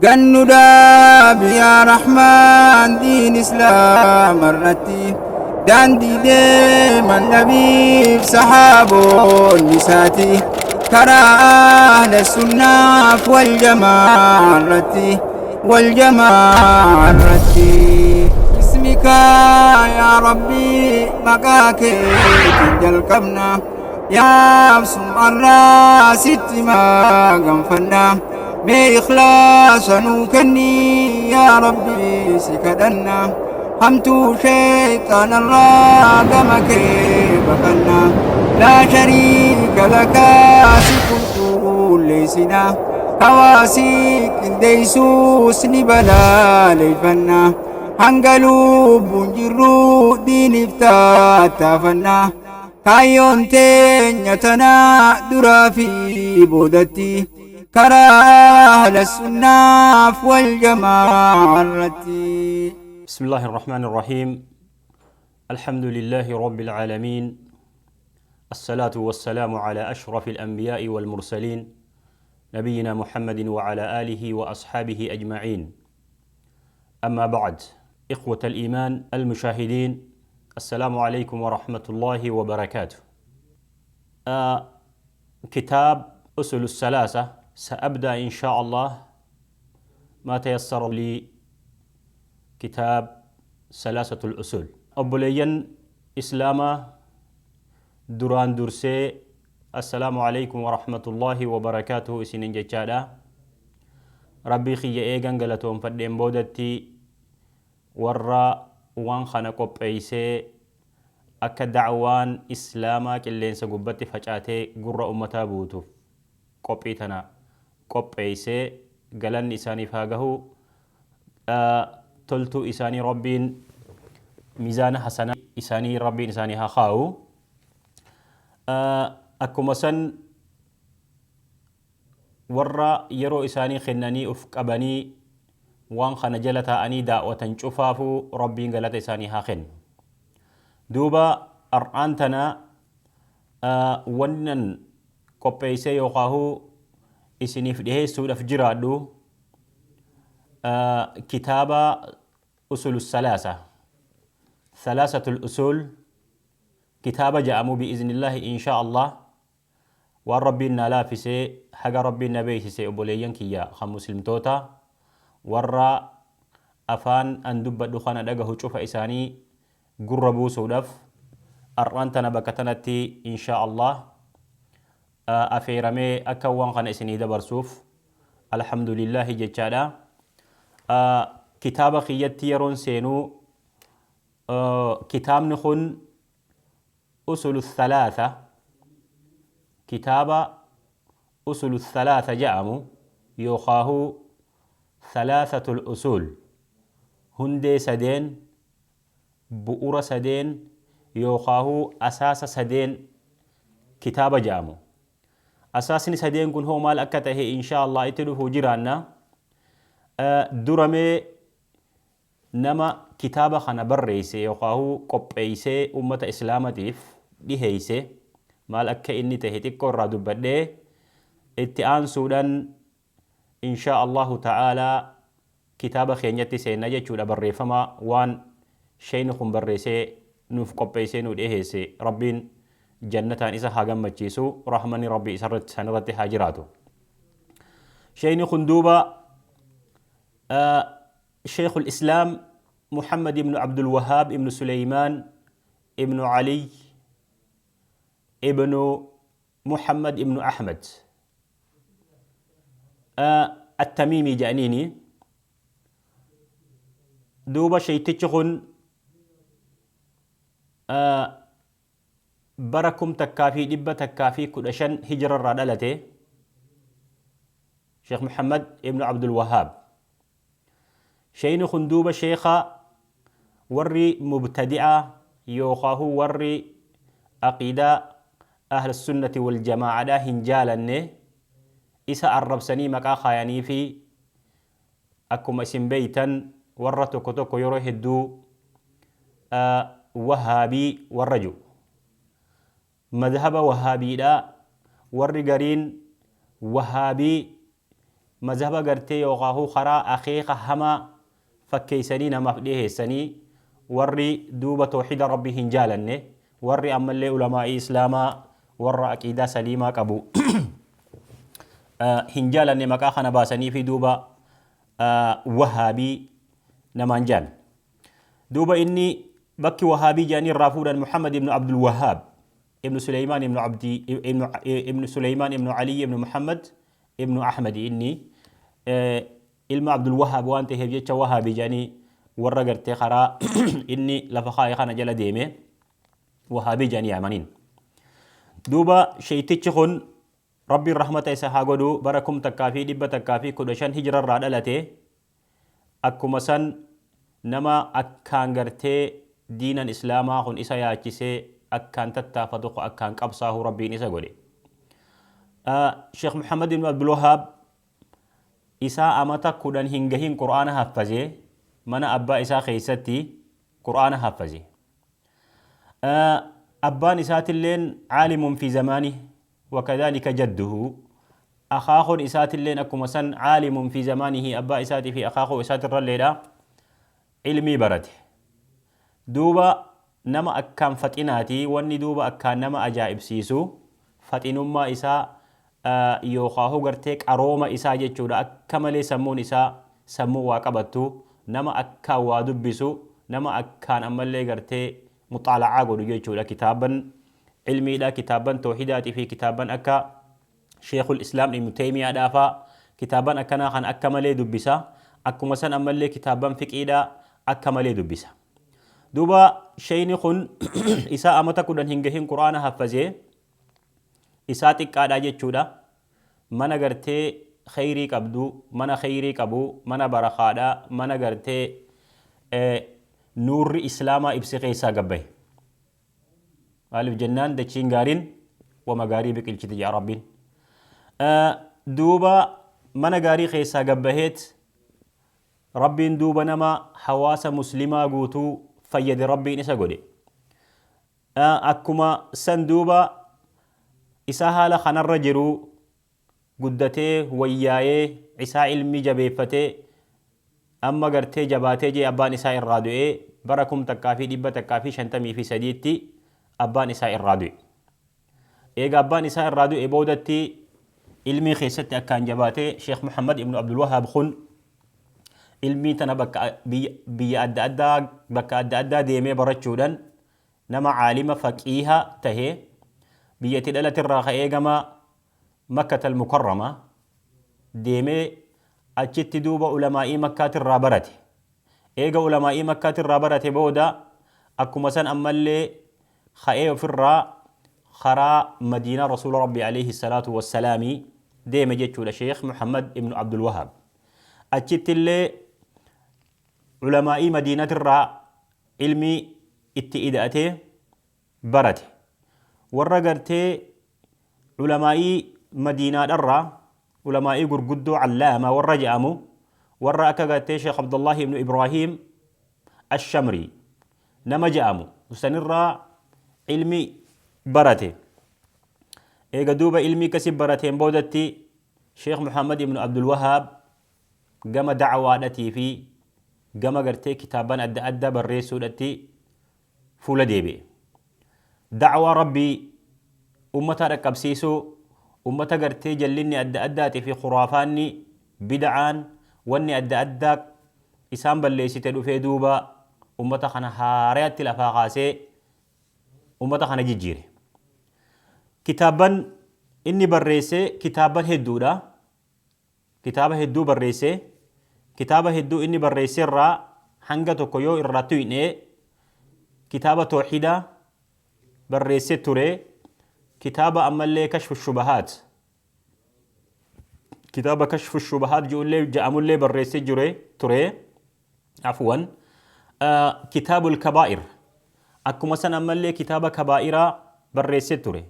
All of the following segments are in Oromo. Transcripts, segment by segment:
Gannu dhaabi yaa Rahmaan diin Islaama irratti daandii deeman nabiif sahaaboonni isaati karaa ahla sunnaaf wal jamaa irratti wal jamaa irratti. Bismika yaa Rabbi maqaa keetiin jalqabna yaa sum'arraa sitti maganfanna. Mee ikhlaasa nuu kenni yaa Rabbi si kadhanna hamtuu shayxaanarraa gama kee baqanna laa shariika lakaa si qulqulleessina hawaasii qindeessuus ni balaaleffanna hanga lubbuun jirru diiniif tattaafanna kaayyoon teenya tanaa duraa fi boodatti karaa ahla sunnaaf wal jamaa irratti. بسم الله الرحمن الرحيم. الحمد لله رب العالمين، الصلاة والسلام على أشرف الأنبياء والمرسلين، نبينا محمد وعلى آله وأصحابه أجمعين. أما بعد، إخوة الإيمان المشاهدين، السلام عليكم ورحمة الله وبركاته. كتاب أصول الثلاثة سأبدأ إن شاء الله ما تيسر لي كتاب ثلاثة الأصول. Obboleeyyan Islaamaa، duraan dursee السلام عليكم ورحمة الله وبركاته isinin jechaadha. Rabbii kiyya eegan galatoonfadheen boodatti, warra waan kana qopheeysee akka da'waan Islaamaa qilleensa gubbatti facaatee gurra ummataa buutuuf qophii tana qopheeysee, galanni isaaniif haa gahu. Toltuu isaanii Rabbiin miizaana hasanaa isaanii Rabbiin isaanii haa kaa'u. Akkuma san warra yeroo isaanii kennanii uf qabanii waan kana jala taa'anii daawwatan cufaafuu Rabbiin galata isaanii haa kennu. Duuba har'aan tana wannan qopheessee yookaahuu isiniif dhiheessuudhaaf jiraadhu kitaaba Usulu Salaasa, Salaasatul Usul kitaaba ja'amu. بإذن الله إن شاء الله waan Rabbiin naa laafisee, haga Rabbiin na beeksise, obboleeyyan kiyya kan Muslimtoota warra afaan an dubbadhu kana dhagahu cufa isaanii gurra buusuudhaaf har'aan tana bakka tanatti إن شاء الله afeeramee akka waan kana isinii dabarsuuf الحمد لله jechaadha. Kitaaba kiyyatti yeroon seenuu, kitaabni kun Usulu Thalaatha, kitaaba Usulu Thalaatha jedhamu yookaahuu Thalaasatul Usul, hundee sadeen, bu'ura sadeen yookaahuu asaasa sadeen kitaaba jedhamu. Asaasni sadeen kun hoo maal akka tahe إن شاء الله itti dhufuu jiraanna. Duramee nama kitaaba kana barreesse yookaahuu qopheessee ummata Islaamatiif dhiheeyse maal akka inni tahe xiqqoo irraa dubbadhee, itti aansuudhaan إن شاء الله تعالى kitaaba keenyatti seenna jechuudha. Barreeffama waan sheeyni kun barreessee nuuf qopheessee nu dhiheesse, Rabbiin jannataan isa haa gammachiisu, rahmanni Rabbii isarratti sanirratti haa jiraatu. Sheeyni kun duuba شيخ الإسلام محمد بن عبد الوهاب ابن سليمان ابن علي ابن محمد ابن أحمد التميمي جانيني. دوبا sheeytichi kun bara 1115 hijira irraa dhalate, Sheekh Muhammad ibn Abdul Wahaab. Sheeyni kun duuba sheekha warri mubtadi'a yookaahu warri aqiidaa أهل السنة والجماعة dha hin jaalanne isa arrabsanii maqaa kaayanii fi akkuma isin beeytan warra tokko tokko yeroo hedduu Wahaabii warra jiru. Madhaba Wahaabiidha warri gariin Wahaabii. Mazhaba gartee yookaahuu karaa akeeka hamaa fakkeeysanii namaaf dhiheessanii, warri duuba toohida Rabbii hin jaalanne, warri ammallee ulamaa'ii Islaamaa warra aqiidaa saliimaa qabu hin jaalanne, maqaa kana baasanii fi duuba Wahaabii namaan jaan. Duuba inni bakki Wahaabii jedhanii irraa fuudhan Muhammad ibn Abdul Wahaab ibn Suleymaan ibn Abdi ibn Suleymaan ibn Ali ibn Muhammad ibn Ahmad. Inni ilma Abdul Wahaab waan ta'eef jecha Wahaabii jedhanii, warra gartee karaa inni lafa kaa'e kana jala deeme Wahaabii jedhanii yaamaniin. Duuba sheeytichi kun, Rabbiin rahmata isa haa godhu, bara 1115 hijrarraa dhalate. Akkuma san nama akkaan gartee diinan Islaamaa kun isa yaachisee akkaan tattaafatu, akkaan qabsaahu Rabbiin isa godhe. Sheekh Muhammad ibn Abdul Wahaab isaa amata 10 hin gahin Qur'aana haffaze, mana abbaa isaa keessatti Qur'aana haffaze. Abbaan isaatilleen caalimun fi zamaani, wakadhalika jadduhu, akaakoon isaatilleen akkuma san caalimun fi zamaanihi, abbaa isaatii fi akaakoo isaatirralleedha ilmii barate. Duuba nama akkaan faxinaati. Wanni duuba akkaan nama ajaa'ibsiisu faxinummaa isaa yookaahu gartee qarooma isaa jechuudha. Akka malee sammuun isaa sammuu waa qabattu, nama akkaan waa dubbisu, nama akkaan ammallee gartee muxaala'aa godhu jechuudha. Kitaaban ilmiidha, kitaaban toohidaatii fi kitaaban akka Sheekul Islaam Ibnu Teeymiyaadhaa faa, kitaaban akkanaa kan akka malee dubbisa. Akkuma san ammallee kitaaban fiqiidha akka malee dubbisa. Duuba sheeyni kun isaa amata 10 hin gahin Qur'aana haffazee, isaa xiqqaadha jechuudha. Mana gartee kheyrii qabdu, mana kheyrii qabu, mana barakaadha, mana gartee nuurri Islaamaa ibse keessaa gabbahe. Maaliif jennaan, dachiin gaariin wama gaarii biqilchiti jedha Rabbiin. Duuba mana gaarii keessaa gabbaheet Rabbiin duuba nama hawaasa Muslimaa guutuu fayyade Rabbiin isa godhe. Akkuma san duuba isaa haala kanarra jiru guddatee, wayyaayee, isaa ilmi jabeeffatee, amma gartee jabaatee jee abbaan isaa irraa du'ee. Bara 1153tti abbaan isaa irraa du'e. Eega abbaan isaa irraa du'e boodatti ilmii keessatti akkaan jabaatee, Sheekh Muhammad ibnu Abdul Wahaab kun ilmii tana bakka biyya adda addaa, bakka adda addaa deemee barachuudhaan nama caalima faqiiha tahee, biyya itti dhalatirraa ka'ee gama Makkatal Mukarrama deemee achitti duuba ulamaa'ii Makkaatirraa barate. Eega ulamaa'ii Makkaatirraa barate booda akkuma san ammallee ka'ee ofirraa karaa Madiinaa Rasuula Rabbii alayhi salaatu wassalaamii deeme jechuudha Sheekh Muhammad ibnu Abdul Wahaab. Achittillee ulamaa'ii Madiinatirraa ilmii itti ida'atee barate. Warra gartee ulamaa'ii Madiinaadharraa ulamaa'ii gurguddoo allaama warra jedhamu, warra akka gartee Sheekh Abdullahi ibnu Ibrahiim Ashamrii nama jedhamu sanirraa ilmi barate. Eega duuba ilmi akkasi barateen boodatti Sheekh Muhammad ibnu Abdul Wahaab gama da'waadhatii fi gama gartee kitaaban adda addaa barreessuudhatti fuula deebi'e. Da'waa Rabbii ummataa dhaqqabsiisuu, ummata gartee jallinni adda addaatii fi khuraafaanni, bid'aan, wanni adda addaa isaan balleessite dhufee duuba ummata kana haarayatti lafaa kaasee ummata kana jijjiire. Kitaabban inni barreesse kitaabban hedduudha. Kitaaba hedduu barreesse. Kitaaba hedduu inni barreesse irraa hanga tokko yoo irraa tuyne, kitaaba toohidaa barreesse ture. Kitaaba ammallee Kashfu Shubahaat, kitaaba Kashfu Shubahaat jedhullee jedhamullee barreesse jire ture. Afwan, Kitaabul Kabaa'ir, akkuma san ammallee kitaaba kabaa'iraa barreesse ture.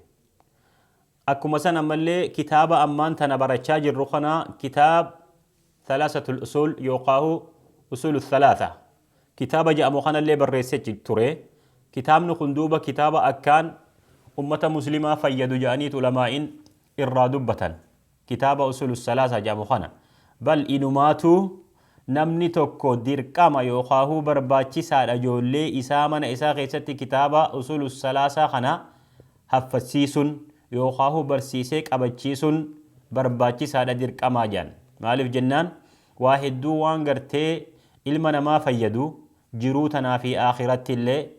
Akkuma san ammallee kitaaba ammaan tana barachaa jirru kana, kitaab Thalaasatul Usuul yookaahu Usuulu Thalaatha kitaaba jedhamu kanallee barreesse ture. Kitaabni kun duuba kitaaba akkaan ummata Muslimaa fayyadu jedhaniitu ulamaa'in irraa dubbatan. Kitaaba Usuulu Thalaatha jedhamu kana. Bal inumaatuu namni tokko dirqama yookaahuu barbaachisaadha ijoollee isaa mana isaa keessatti kitaaba usulu salaasaa kana haffachiisuun yookaahuu barsiisee qabachiisuun barbaachisaadha dirqamaa jedhan. Maaliif jennaan waa hedduu waan gartee ilma namaa fayyadu jiruu tanaa fi aakhiratti illee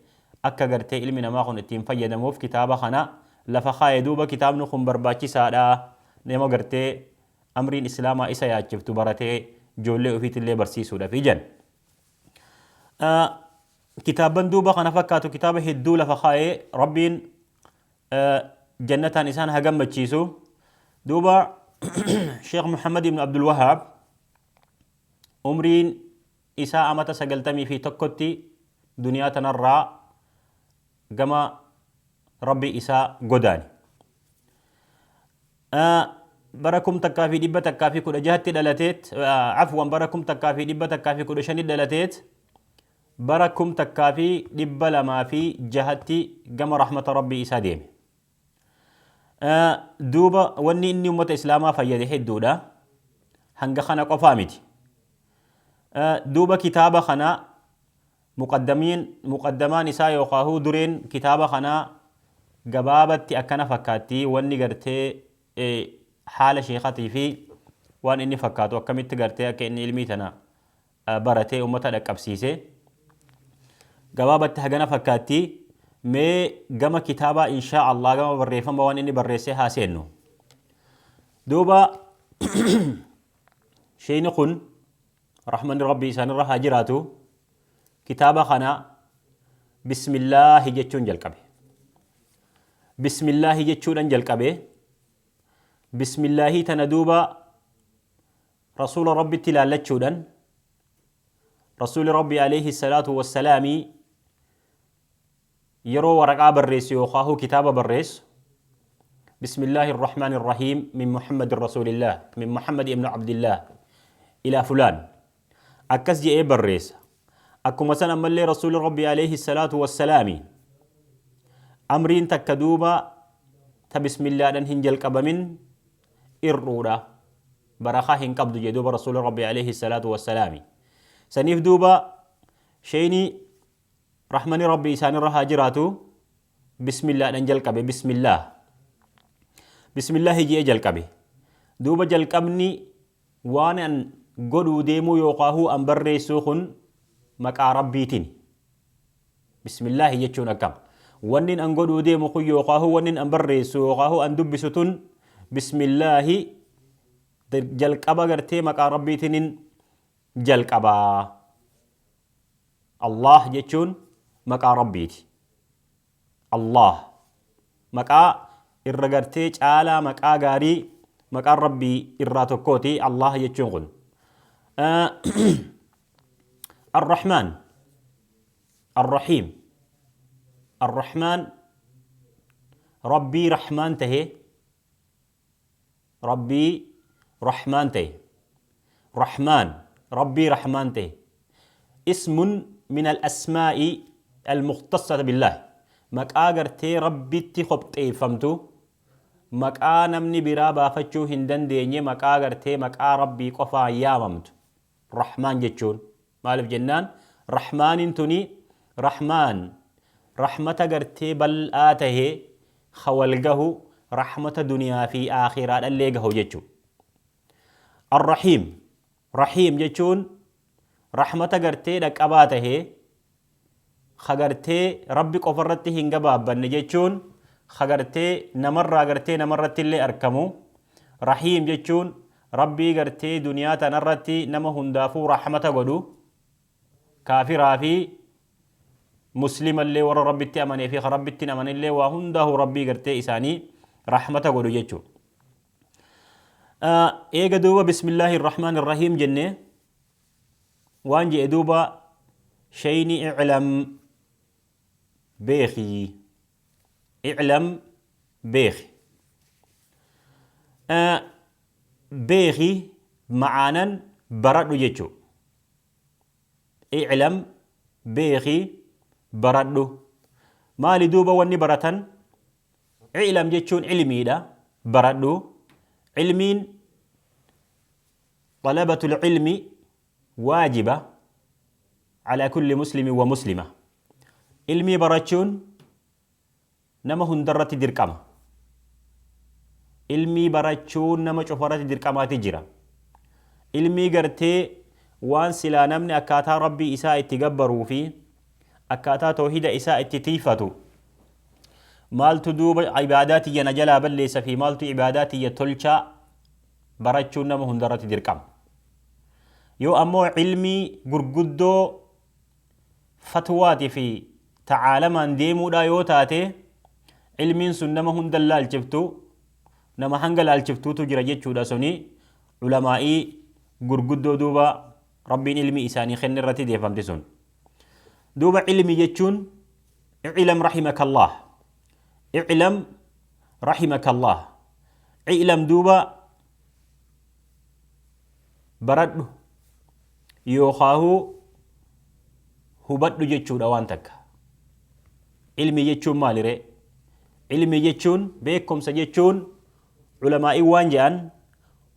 akka gartee ilmi namaa kun ittiin fayyadamuuf kitaaba kana lafa kaaye. Duuba kitaabni kun barbaachisaadha, nama gartee amriin islaamaa isa yaachiftu baratee ijoollee ofiitillee barsiisuudhaaf jan. Kitaabban duuba kana fakkaatu kitaaba hedduu lafa kaayee, Rabbiin jannataan isaan haa gammachiisu. Duuba Sheekh Muhammad ibn Abdul Wahaab umriin isaa amata 91tti duniyaa tanarraa gama Rabbi isaa godaane. Bara 1116tti dhalateet, afwan, bara 1115 dhalateet, bara 1206tti gama rahmata Rabbii isaa deeme. Duuba wanni inni ummata islaamaa fayyade hedduudha. Hanga kana qofaa miti. Duuba kitaaba kana muqaddamiin muqaddamaan isaa yookaahuu dureen kitaaba kanaa gabaabatti akkana fakkaatti. Wanni gartee haala sheekatii fi waan inni fakkaatu, akkamitti gartee akka inni ilmii tana baratee ummata dhaqqabsiise gabaabatti hagana fakkaatti. Mee gama kitaabaa, inshaa Allah, gama barreeffama waan inni barreessee haa seennu. Duuba sheeyni kun, rahmanni Rabbii isaanirra haa jiraatu, kitaaba kana bismillaahi jechuun jalqabe. Bismillaahi jechuudhan jalqabe. Bismillaahii tana duuba rasuula Rabbitti ilaallachuudhan, rasuuli Rabbi alayhi salaatu wassalaamii yeroo waraqaa barreessu yookaahuu kitaaba barreessu "Bismillaahi irrahmaani irrahiim, min Muhammad rasuulillah, min Muhammad ibnu Abdillah ilaa fulaan" akkas je'ee barreessa. Akkuma san ammallee rasuuli Rabbi alayhi salaatu wassalaami amriin takka duuba ta bismillaadhan hin jalqabamin ir'uudha, barakaa hin qabdu jedhe duuba rasuuli Rabbi alayhi salaatu wassalaami. Saniif duuba sheeyni, rahmani Rabbi isaanirra haa jiraatu, bismillaadhan jalqabe. Bismillaah, bismillaahi je'ee jalqabe. Duuba jalqabni waan an godhuu deemuu yookaahuu an barreessuu kun maqaa Rabbiitiin. Bismillaahi jechuun akkam wannin an godhuu deemu kun yookaahuu wannin an barreessu yookaahuu an dubbisu tun bismillaahi jalqaba gartee maqaa Rabbiitinin jalqabaa. Allah jechuun maqaa Rabbiiti. Allah maqaa irra gartee caalaa, maqaa gaarii, maqaan Rabbii irraa tokkooti Allah jechuun kun. Ar-Rahmaan, Ar-Rahiim. Ar-Rahmaan, Rabbii Rahmaan tahee, Rabbii Rahmaan ta'e. Rahmaan, Rabbii Rahmaan ta'e. Ismun min al-asmaa'i al-mukhtassata billah. Maqaa gartee Rabbitti kopheeffamtu, maqaa namni biraa baafachuu hin dandeenye, maqaa gartee maqaa Rabbii qofaan yaamamtu. Rahmaan jechuun maaliif jennaan Rahmaanin tuni Rahmaan rahmata gartee bal'aa tahe ka wal gahu, rahmata duniyaa fi aakhiraadhallee gahu jechu. Arrahiim, Rahiim jechuun rahmata gartee dhaqqabaa tahe, ka gartee Rabbi qofarratti hin gabaabbanne jechuun, ka gartee namarraa gartee namarratti illee arkamu. Rahiim jechuun Rabbii gartee duniyaa tanarratti nama hundaafuu rahmata godhu, kaafiraa fi muslimallee, warra Rabbitti amanee fi ka Rabbitti hin amanillee, waa hundaahuu Rabbii gartee isaanii rahmata godhu jechuudha. Eega duuba bismillaahi irrahmaan irrahiim jennee, waan jedhe duuba shayni: "Iclam", beeki. Iclam, beeki. Beeki ma'aanan baradhu jechuu. Iclam, beeki, baradhu. Maali duuba wanni baratan? Iclam jechuun ilmiidha, baradhu. Ilmiin Xalabatul ilmi waajiba alaa kulli muslimin wa muslima. Ilmii barachuun nama hundarratti dirqama. Ilmii barachuun nama cufarratti dirqamaati jira. Ilmii gartee waan silaa namni akkaataa Rabbii isaa itti gabbaruu fi akkaataa toohida isaa itti tiifatu maaltu duuba ibaadaa tiyya na jalaa balleessa fi maaltu ibaadaa tiyya tolchaa barachuun nama hundarratti dirqama. Yoo ammoo ilmii gurguddoo fatwaati fi tacaalamaan deemuudhaa yoo taate ilmiin sun nama hunda laalchiftu, nama hanga laalchiftuutu jira jechuudha. Suni ulamaa'ii gurguddoo duuba Rabbiin ilmii isaanii kenne irratti deeffamti sun. Duuba ilmi jechuun i'lam rahimakallah, i'lam rahimakallah, i'lam duuba baradhu yookaahuu hubadhu jechuudha waan takka. Ilmi jechuun maaliree? Ilmi jechuun, beekumsa jechuun, ulamaa'iin waan jedhan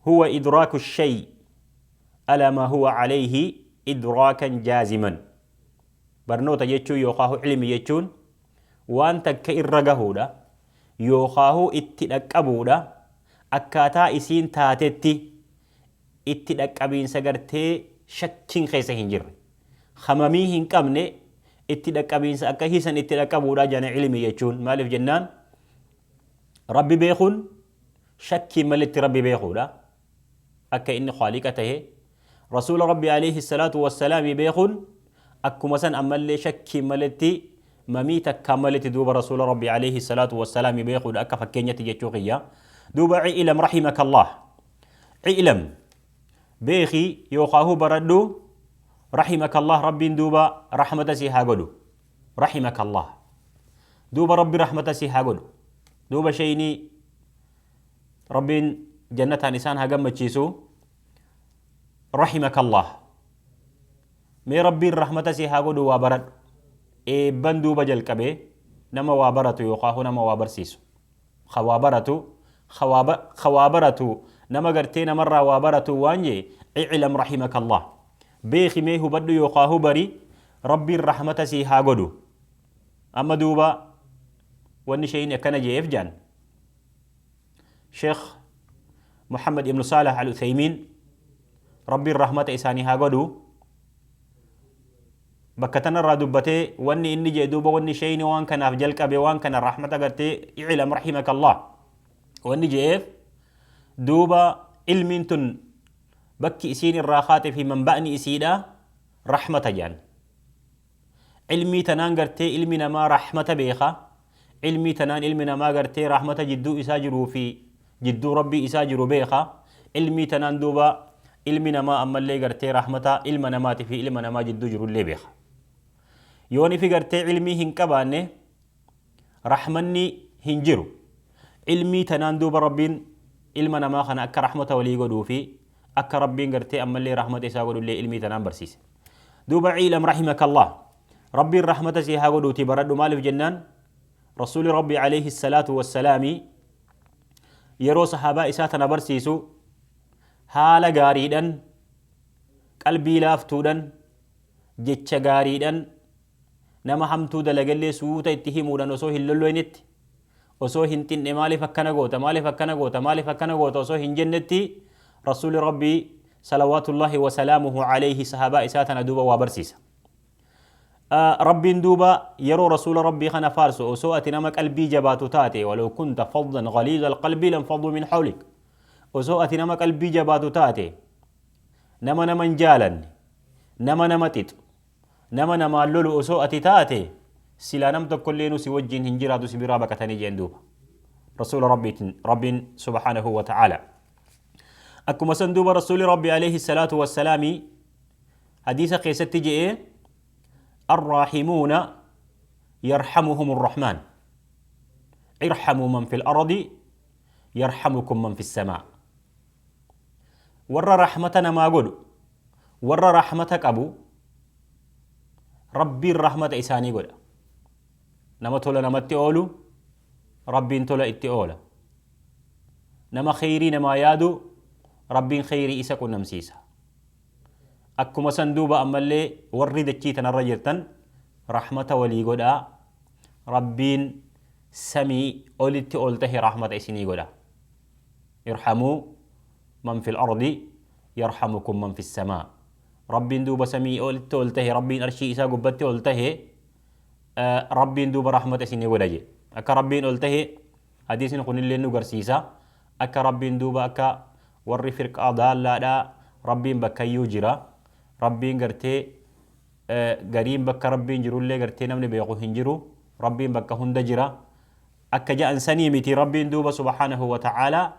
huwa idraaku shay ala maa huwa alayhi idraakan jaaziman. Barnoota jechuun yookaahuu ilmi jechuun waan takka irra gahuudha yookaahuu itti dhaqqabuudha, akkaataa isiin taatetti itti dhaqqabiinsa gartee shakkiin keessa hin jirre, hamamii hin qabne, itti dhaqqabiinsa akka hiisan itti dhaqqabuudha jana ilmi jechuun. Maaliif jennaan, Rabbi beekuun shakkiin malitti Rabbi beekuudha, akka inni khaaliqa tahe. Rasuula Rabbi alayhi salaatu wassalaami beekuun akkuma san ammallee shakkiin malitti, mamii takkaan malitti duuba rasuula Rabbi alayhi salaatu wassalaami beekuudha, akka fakkeenyatti jechuu kiyya. Duuba i'lam rahimakallah, i'lam beeki yookaahuu baradhu, rahimakallah, Rabbiin duuba rahmata si haa godhu. Rahimakallah, duuba Rabbi rahmata si haa godhu. Duuba shayni Rabbiin jannataan isaan haa gammachiisu. Rahimakallah, mee Rabbiin rahmata si haa godhu, waa baradhu. Eebban duuba jalqabe nama waa baratu yookaahuu nama waa barsiisu, ka waa baratu, ka waa baratu, nama gartee namarraa waa baratu waan jee i'lam rahimakallah, beeki, mee hubadhu yookaahuu bari, Rabbiin rahmata si haa godhu. Amma duuba wanni shayni akkana je'eef jaan Sheekh Muhammad ibn Salah al-Uthaymiin, Rabbiin rahmata isaanii haa godhu, bakka tanarraa dubbatee wanni inni jee duuba wanni shayni waan kanaaf jalqabe, waan kana rahmata gartee i'lam rahimakallah wanni je'eef, duuba ilmiin tun bakki isiin irraa kaate fi manba'ni isiidha rahmata jedhan. Ilmii tanaan gartee ilmi namaa rahmata beeka. Ilmii tanaan ilmi namaa gartee rahmata jidduu isaa jiruu fi jidduu Rabbii isaa jiru beeka. Ilmii tanaan duuba ilmi namaa ammallee gartee rahmata ilma namaati fi ilma namaa jidduu jirullee beeka. Yoon ifi gartee ilmii hin qabaanne rahmanni hin jiru. Ilmii tanaan duuba Rabbiin ilma namaa kana akka rahmata walii godhuu fi akka Rabbiin gartee ammallee rahmata isaa godhullee ilmii tanaan barsiise. Duuba i'lam rahimakallah, Rabbiin rahmata sii haa godhuutii baradhu. Maaliif jennaan, Rasuuli Rabbi alayhi salaatu wassalaami yeroo sahaabaa isaa tana barsiisu haala gaariidhan, qalbii laaftuudhan, jecha gaariidhan, nama hamtuu dalagallee suuta itti himuudhan, osoo hin lolloynetti, osoo hin xinne, maaliif akkana goota, maaliif akkana goota, maaliif akkana goota osoo hin jennetti, Rasuuli Rabbii salawaatullaahi wasalaamuhu alayhi sahaabaa isaa tana duuba waa barsiisa. Rabbiin duuba yeroo rasuula Rabbii kana faarsu, osoo ati nama qalbii jabaatu taate, walaw kunta faddan ghaliiza alqalbii lanfaduu min hawlik, osoo ati nama qalbii jabaatu taate, nama nama hin jaalanne, nama nama xixu, nama namaan lolu osoo ati taate, silaa nam tokkolleenu si wajjiin hin jiraatu, si biraa baqatanii jeen. Duuba rasuula Rabbiitiin Rabbiin subhaanahu wa ta'aala akkuma san duuba rasuuli Rabbi alayhi salaatu wassalaami hadiisa keessatti je'ee arraahimuuna yarhamuhum arrahmaan, irhamuu man fil ardi yarhamukum man fis samaa. Warra rahmata namaa godhu, warra rahmata qabu, Rabbiin rahmata isaanii godha. Nama tola namatti oolu Rabbiin tola itti oola. Nama kheyrii namaa yaadu Rabbiin kheyrii isa qunnamsiisa. Akkuma san duuba ammallee warri dachii tanarra jirtan rahmata walii godhaa Rabbiin samii olitti ol tahe rahmata isinii godha. Irhamuu man fil ardi yarhamukum man fis samaa. Rabbiin duuba samii olitti ol tahe Rabbiin arshii isaa gubbatti ol tahe Rabbiin duuba rahmata isinii godha je. Akka Rabbiin ol tahe hadiisni kunillee nu garsiisa. Akka Rabbiin duuba akka warri firqaa daallaadhaa Rabbiin bakkayyuu jira. Rabbiin gartee gariin bakka Rabbiin jirullee gartee namni beeku hin jiru. Rabbiin bakka hunda jira. Akka ja'an sanii miti Rabbiin duuba subhaanahu wa ta'aalaa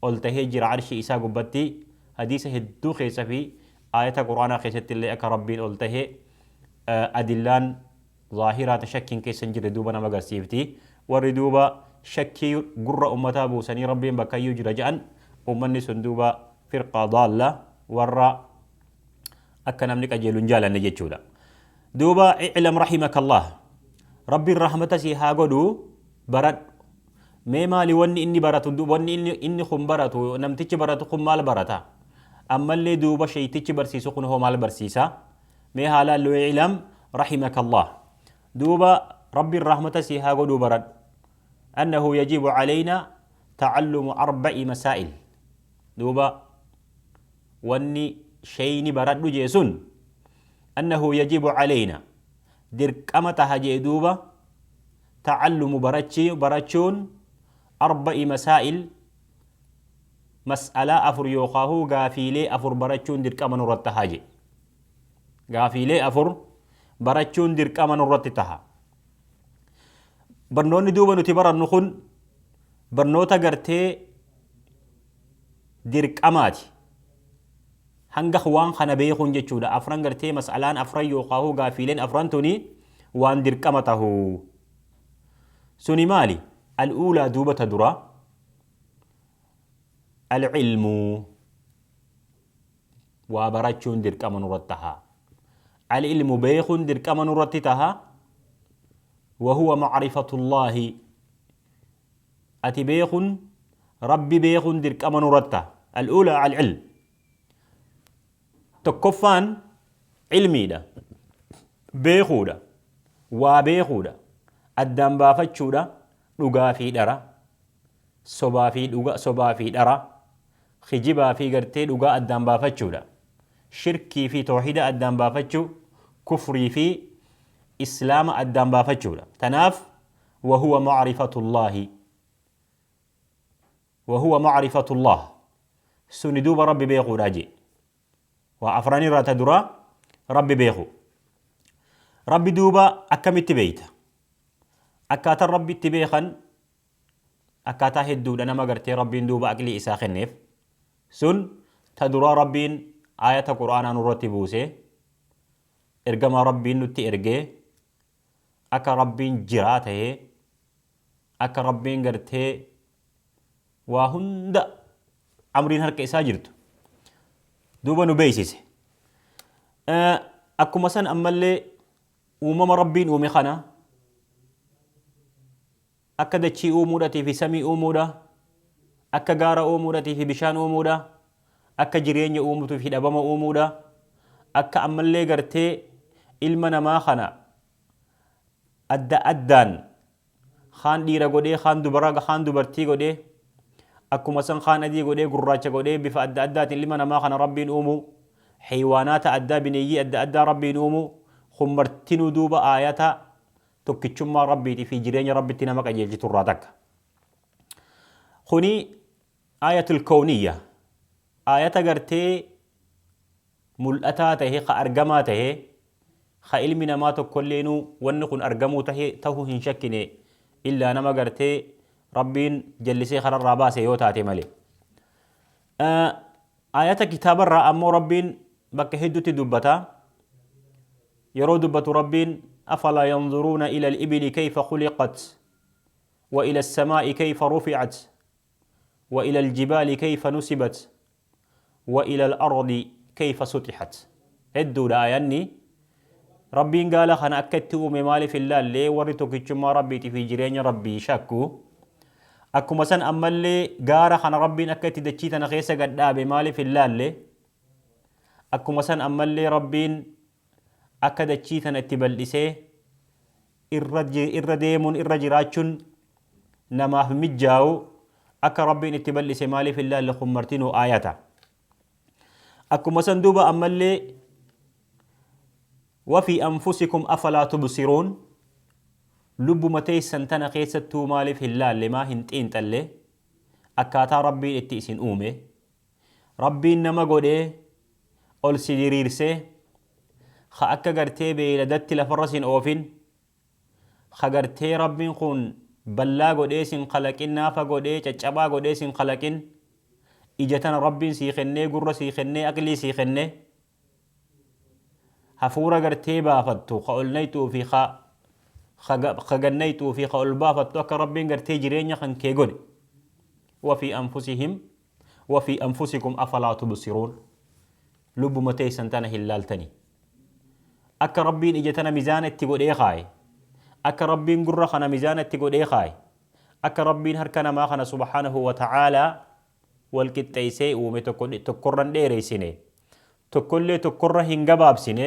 ol tahee jira arshii isaa gubbatti. Hadiisa hedduu keessa fi aayata Qur'aanaa keessatti illee akka Rabbiin ol tahe adillaan zaahiraa ta shakkiin keessa hin jirre duuba nama agarsiifti. Warri duuba shakkii gurra ummataa buusanii Rabbiin bakkayyuu jira ja'an ummanni sun duuba firqaa daalla warra akka namni qajeelu hin jaalanne jechuudha. Duuba i'lam rahimakallah Rabbiin rahmata sii haa godhu baradhu. Mee maali wanni inni baratu wanni inni kun baratu namtichi baratu kun maal barata? Ammallee duuba sheeytichi barsiisu kun hoo maal barsiisa? Mee haa laallu i'lam rahimakallah. Duuba Rabbiin rahmata sii haa godhuu baradhu. Annahu yajibu calayna ta'allumu arba'i masaa'il. Duuba wanni sheeyni baradhu jee sun annahu yajibu calayna dirqama taha jee duuba ta'allumu barachuun arba'i masaa'il mas'alaa afur yookaahuu gaafiilee afur barachuun dirqama nurratti taha jee. Gaafiilee afur barachuun dirqama nurratti taha. Barnoonni duuba nuti barannu kun barnoota gartee dirqamaati. Hanga waan kana beekuun jechuudha. Afran gartee mas'alaan afran yookaahuu gaafiileen afran tuni waan dirqama tahu. Suni maali? Al'uulaa duuba ta dura. Al-ilmuu. Waa barachuun dirqama nurratti taha. Al-ilmu beekuun dirqama nurratti taha. Wahuwa macrifatullaahi. Ati beekuun Rabbi beekuun dirqama nurratti taha. Al-uulaa al-ilm. Tokkoffaan ilmiidha. Beekuudha. Waa beekuudha. Addaan baafachuudha. Dhugaa fi dhara. Sobaa fi dhuga sobaa fi dhara. Kijibaa fi gartee dhugaa addaan baafachuudha. Shirkii fi toohida addaan baafachuu. Kufrii fi islaama addaan baafachuudha. Tanaaf wahuwa macrifatullaahi. Wahuwa macrifatullah. Suni duuba Rabbi beekuudha jee. Waa afran irraa ta duraa Rabbi beeku. Rabbi duuba akkamitti beeyta? Akkaataan Rabbi itti beekan akkaataa hedduudha nama gartee Rabbiin duuba aqlii isaa kenneef. Sun ta duraa Rabbiin aayata Qur'aanaa nurratti buuse, ergamaa Rabbiin nutti ergee, akka Rabbiin jiraa tahee, akka Rabbiin gartee waa hunda amriin harka isaa jirtu duuba nu beeksise. Akkuma san ammallee uumama Rabbiin uume kana akka dachii uumuudhatii fi samii uumuudha, akka gaara uumuudhatii fi bishaan uumuudha, akka jireenya uumutuu fi dhabama uumuudha, akka ammallee gartee ilma namaa kana adda addaan kaan dhiira godhee kaan dubara kaan dubartii godhee akkuma san kaan adii godhee gurraacha godhee bifa adda addaatiin ilma namaa kana Rabbiin uumuu heywaanaata addaa bineeyyii adda addaa Rabbiin uumuu kun martinuu duuba aayata tokkichummaa Rabbiitii fi jireenya Rabbitti nama qajeelchitu irraa takka. Kuni aayatul kowniyya aayata gartee mul'ataa tahe ka argamaa tahe ka ilmi namaa tokkolleenuu wanni kun argamuu tahe tahuu hin shakkine illaa nama gartee Rabbiin jallisee kararraa baase yoo taate malee. Aayata kitaabarraa ammoo Rabbiin bakka hedduutti dubbata. Yeroo dubbatu Rabbiin afalaa yanzuruuna ila al-ibili kayfa khuliqat wa ila as-samaa'i kayfa rufi'at wa ila al-jibaali kayfa nusibat wa ila al-ardi kayfa sutihat. Hedduudha aayanni. Rabbiin gaala kana akka itti uume maaliif hin laalle warri tokkichummaa Rabbiitii fi jireenya Rabbii shakku. Akkuma san ammallee gaara kana Rabbiin akka itti dachii tana keessa gad dhaabe maaliif hin laalle? Akkuma san ammallee Rabbiin akka dachii tana itti bal'isee irra irra deemuun irra jiraachuun namaaf mijjaawu akka Rabbiin itti bal'ise maaliif hin laalle kun martinuu aayata. Akkuma san duuba ammallee wafii anfusikum afalaa tubsiruun lubbuma teessan tana keessattuu maaliif hin laalle maa hin xiinxalle akkaataa Rabbiin itti isin uume Rabbiin nama godhee ol si diriirsee ka akka gartee beeyladatti lafarra sin oofin ka gartee Rabbiin kun ballaa godhee sin kalaqin naafa godhee caccabaa godhee sin kalaqin ija tana Rabbiin sii kennee gurra sii kennee aqlii sii kennee hafuura gartee baafattu ka ol nayxuu fi ka ka gad nayxuu fi ka ol baafattu akka Rabbiin gartee jireenya kan kee godhe wa fi anfusihim wa fi anfusikum afalaa tubsiruun lubbuma teessan tana hin laaltanii akka Rabbiin ija tana mizaana itti godhee kaaye akka Rabbiin gurra kana mizaana itti godhee kaaye akka Rabbiin harka namaa kana subhaanahu wa ta'aalaa wal qixxeessee uume tokko tokkorra hin dheereessine tokkollee tokkorra hin gabaabsine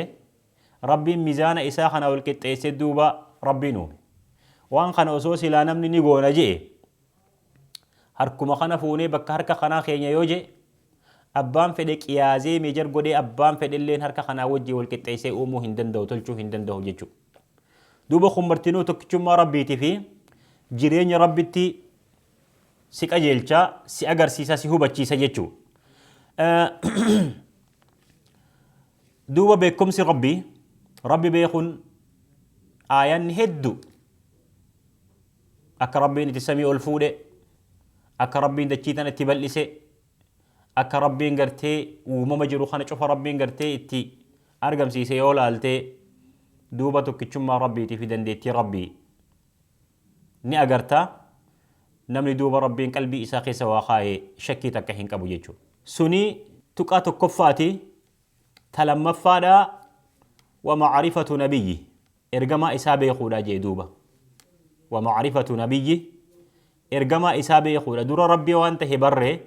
Rabbiin mizaana isaa kana wal qixxeessee duuba Rabbiin uume waan kana osoo silaa namni ni goona je'e harkuma kana fuunee bakka harka kanaa keenya yoo je'e abbaan fedhe qiyaazee meejar godhee abbaan fedhelleen harka kanaa wajjii wal qixxeessee uumuu hin danda'u tolchuu hin danda'u jechuudha. Duuba kun martinuu tokkichummaa Rabbiitii fi jireenya Rabbitti si qajeelcha, si agarsiisa, si hubachiisa jechuudha. Duuba beekumsi Rabbii, Rabbi beekuun aayanni hedduu akka Rabbiin itti samii ol fuudhe, akka Rabbiin dachii tana itti bal'ise, akka Rabbiin gartee uumama jiru kana cufa Rabbiin gartee itti argamsiise yoo laalte duuba tokkichummaa Rabbiitii fi dandeettii Rabbii ni agarta. Namni duuba Rabbiin qalbii isaa keessa waa kaaye shakkii takka hin qabu jechuudha. Suni tuqaa tokkoffaati. Ta lammaffaadha wa ma'arifatu nabiyyi ergamaa isaa beekuudha jee duuba. Wa ma'arifatu nabiyyi ergamaa isaa beekuudha. Dura Rabbii waan tahe barree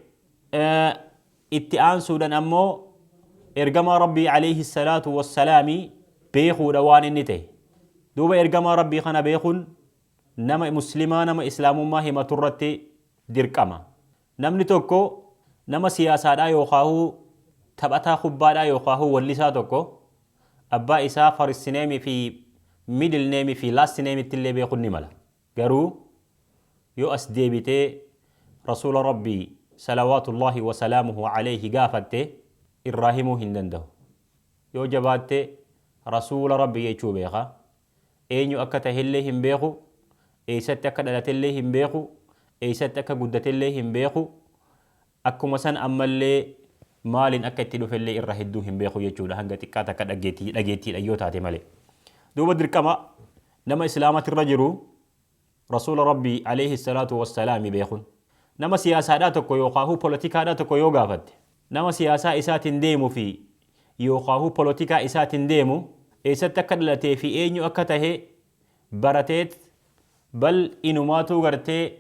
itti aansuudhaan ammoo ergamaa Rabbii alayhi salaatu wassalaami beekuudha waan inni ta'e. Duuba ergamaa Rabbii kana beekuun nama muslimaa nama islaamummaa himatu irratti dirqama. Namni tokko nama siyaasaadhaa yookaahuu taphataa kubbaadhaa yookaahuu wallisaa tokko abbaa isaa first name fi middle name fi last name itti illee beekuun ni mala. Garuu yoo as deebitee Rasuula Rabbii salawaatullaahi wasalaamuhu alayhi gaafatte irraa himuu hin danda'u. Yoo jabaatte Rasuula Rabbii jechuu beeka. Eenyu akka tahellee hin beeku, eessatti akka dhalatellee hin beeku, eessatti akka guddatellee hin beeku, akkuma san ammallee maaliin akka itti dhufellee irra hedduu hin beeku jechuudha hanga xiqqaa takka dhageettii dhageettiidha yoo taate malee. Duuba dirqama nama islaamatirra jiru Rasuula Rabbii alayhi salaatu wassalaami beekun. Nama siyaasaadhaa tokko yookaahuu polotikaadhaa tokko yoo gaafatte nama siyaasaa isaatiin deemu fi yookaahuu polotikaa isaatiin deemu eessatti akka dhalatee fi eenyu akka tahe barateet bal inumaatuu gartee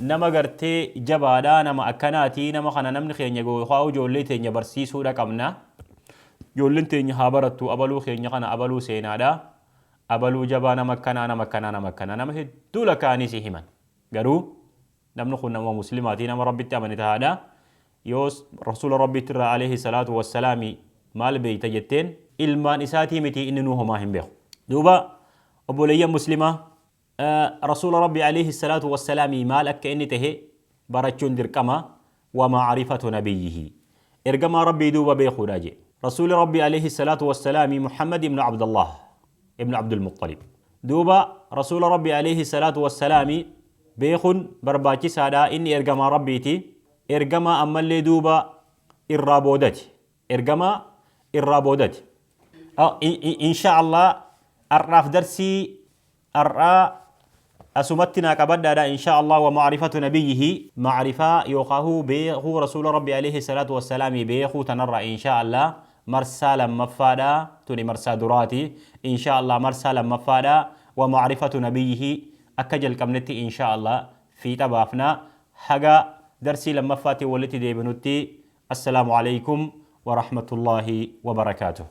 nama gartee jabaadha nama akkanaati nama kana namni keenya yookaahuu ijoollee teenya barsiisuudha qabna. Ijoolleen teenya haa barattu abaluu keenya kana abaluu seenaadha. Abaluu jabaa nama akkanaa nama akkanaa nama akkanaa nama hedduu lakkaa'anii si himan. Garuu namni kun nama muslimaatii nama Rabbitti amane tahaadha. Yoos Rasuula Rabbiitti irraa alayhi salaatu wassalaami maal beeyta jetteen ilmaan isaatii miti inni nuu homaa hin beeku. Duuba obboleeyyan muslimaa Rasuula Rabbii alayhi salaatu wassalaami maal akka inni tahe barachuun dirqama wa ma'arifatu nabiyyihi ergamaa Rabbii duuba beekuudha je. Rasuuli Rabbii alayhi salaatu wassalaami Muhammad ibnu Abdallah ibnu Abdul Muxxalib. Duuba Rasuula Rabbii alayhi salaatu wassalaami beekuun barbaachisaadha inni ergamaa Rabbiiti. Ergamaa ammallee duuba irraa boodati. Ergamaa irraa boodati. Insha Allah har'aaf darsii har'aa asumatti naa qabadhaadha insha Allah wa ma'rifatu nabiyyihi ma'rifaa yookaahuu beekuu rasuula rabbi alayhi salaatu wassalaami beekuu tanarra insha Allah marsaa lammaffaadha tuni marsaa duraati insha Allah marsaa lammaffaadha wa ma'rifatu nabiyyihi akka jalqabnetti insha Allah Fiixa baafna. Haga darsii lammaffaatiin walitti deebinutti, assalaamu aleykum wa rahmatullaahi wa barakaatuh.